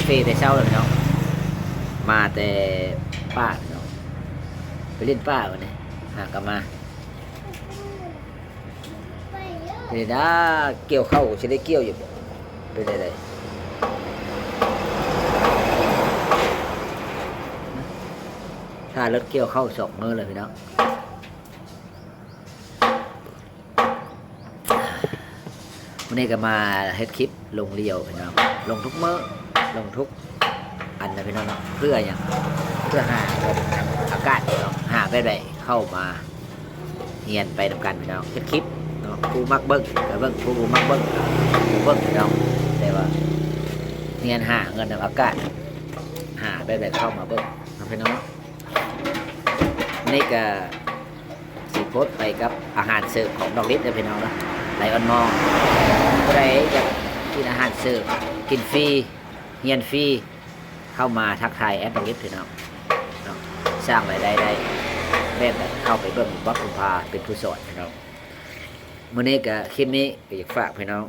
ເຟແຕ່ເຊົ້າແລ້ວພີ່ນ້ອງ ມາແຕ່ປ່າພີ່ນ້ອງ ໄປຫຼິ້ນປ່າມື້ນີ້ ຫາກັບມາ. ເປັນໃດ ກ່ຽວເຂົ້າຊິໄດ້ກ່ຽວຢູ່ບໍ່ ເປັນໃດ ຖ້າລົດກ່ຽວເຂົ້າສອງມື້ແລ້ວພີ່ນ້ອງ. ມື້ນີ້ກໍມາເຮັດຄລິບລົງລຽວພີ່ນ້ອງ ລົງທຸກມື້ ລົງທຸກອັນນະພີ່ນ້ອງເນາະ ເພື່ອຫຍັງ ເພື່ອຫາເງິນອາກາດພີ່ນ້ອງ ຫາແບບໃດເຂົ້າມາຮຽນໄປນຳກັນພີ່ນ້ອງ ເຮັດຄລິບເນາະ ຜູ້ມັກເບິ່ງກໍເບິ່ງ ຜູ້ບໍ່ມັກເບິ່ງກໍບໍ່ເບິ່ງພີ່ນ້ອງ ແຕ່ວ່າຮຽນຫາເງິນນຳອາກາດ ຫາແບບໃດເຂົ້າມາເບິ່ງເນາະພີ່ນ້ອງເນາະ. ນີ້ກໍ ຊິໂພສໄປກັບອາຫານເສີມຂອງນ້ອງລິດເດີພີ່ນ້ອງເນາະ ໄລອອນມໍ ຜູ້ໃດຢາກກິນອາຫານເສີມ ກິນຟຣີ ຮຽນຟຣີ ເຂົ້າມາທັກທາຍແອດນ້ອງລິດພີ່ນ້ອງເນາະ ສ້າງລາຍໄດ້ໄດ້ແບບໃດ ເຂົ້າໄປເບິ່ງ ບອສບຸນພາເປັນຜູ້ສອນພີ່ນ້ອງ. ມື້ນີ້ກໍຄລິບນີ້ກໍຢາກຝາກພີ່ນ້ອງ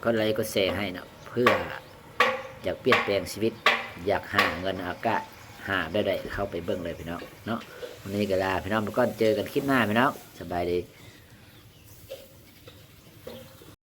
ກົດໄລກົດແຊໃຫ້ເນາະ ເພື່ອຢາກປ່ຽນແປງຊີວິດ ຢາກຫາເງິນອາກາດ ຫາແບບໃດເຂົ້າໄປເບິ່ງເລີຍພີ່ນ້ອງເນາະ. ມື້ນີ້ກໍລາພີ່ນ້ອງໄປກ່ອນ ເຈີກັນຄລິບໜ້າພີ່ນ້ອງ ສະບາຍດີ.